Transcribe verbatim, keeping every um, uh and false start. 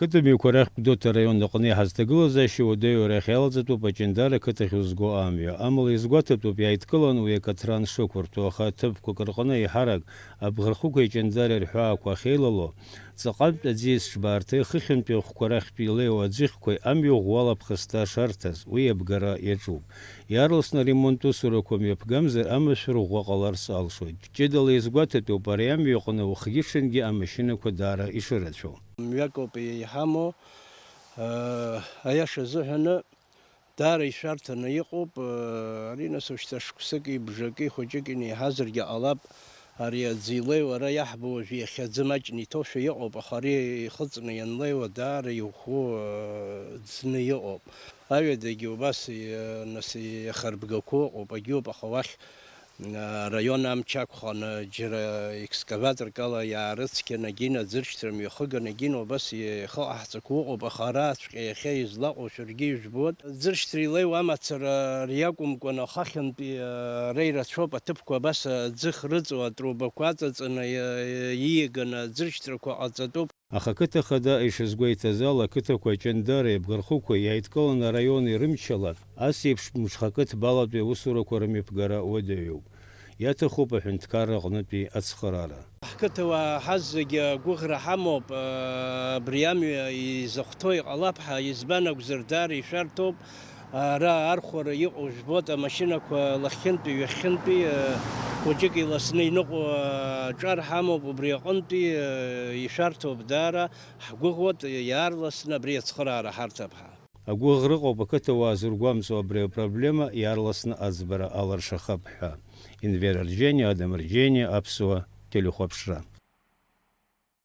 Қыҭамҩақәа рахьтә Гәдоуҭа араион аҟны иҳазҭагылазаашьа уадаҩу арахь иалаҵатәуп Аҷандара қыҭахь узго амҩа. Амала изгәаҭатәуп, иааидкыланы уи акаҭран шықәырҭәоу, аха аҭыԥқәак рҟны еиҳарак Абӷархықәеи Аҷандареи рҳәаақәа ахьеилало, ҵаҟантә аӡиас ҿбаарҭеи хыхьынтәи ахәқәа рахьтә илеиуа аӡыхьқәеи амҩа ӷәӷәала ԥхасҭа шарҭаз, уи абгара иаҿуп. Иаарласны аремонт усурақәа мҩаԥгамзар, амашәыр ӷәӷәа ҟаларц алшоит. Ҷыдала изгәаҭатәуп ари амҩа аҟны уахгьы-ҽынгьы амашьынақәа даара ишырацәоу. Мҩакоуп иҳамоу, э, аиаша азыҳәаны, даара ишәарҭаны иҟоуп, э, ари нас уажәшьҭа шықәсыки бжаки хәыҷык инеиҳазаргьы ҟалап, ари аӡы илеиуа ара иаҳбо уажә иахьа аӡы маҷны иҭоушәа иҟоуп, аха ари ихыҵны ианлеиуа даара иӷәӷәоу, э, ӡны иҟоуп. Аҩадагьы убас, э, нас иахарбгақәоу ыҟоуп, агьоуп, аха уахь Араион амч ақәханы, џьара екскаваторк ала иаарыцқьаны, егьин аӡыршьҭра мҩахыганы, егьин убас ихы ҟаҳҵақәа ыҟоуп, аха араҵәҟьа иахьа излаҟоу шәаргьы ижәбоит. Аӡыршьҭра илеиуа амацара ари акәымкәан, ахахьынтәи, а, ара ирацәоуп, аҭыԥқәа абас аӡы хрыҵуа, атрубақәа аҵаҵаны, иа-, ииаганы аӡыршьҭрақәа ҟаҵатәуп. Аха ақыҭа хада ишазгәеиҭаз ала, ақыҭақәа Ҷандареи Абӷархықәеи иааидкыланы араион ирымчала, ас еиԥш мҽхакы ҭбалатәи аусурақәа рымҩаԥгара уадаҩуп. Иаҭахуп аҳәынҭқарра аҟнытәи ацхыраара. Ҳқыҭауаа ҳазегьы агәыӷра ҳамоуп, абри амҩа изахәҭоу иҟалап ҳәа, избан акәзар, даара ишәарҭоуп. Ара архәара иҟоу жәбоит, амашьынақәа лахьынтәи, ҩахьынтәи, э, хәыҷык иласны иныҟәо, э, аҿар ҳамоуп, убри аҟынтәи, э, ишәарҭоуп даара, ҳгәыӷуеит, иаарласны абри ацхыраара ҳарҭап ҳәа. Агәыӷра ыҟоуп ақыҭауаа зыргәамҵуа абри апроблема иаарласны аӡбара алыршахап ҳәа. Енвер Арџьениа, Адам Арџьениа, Аԥсуа телехәаԥшра.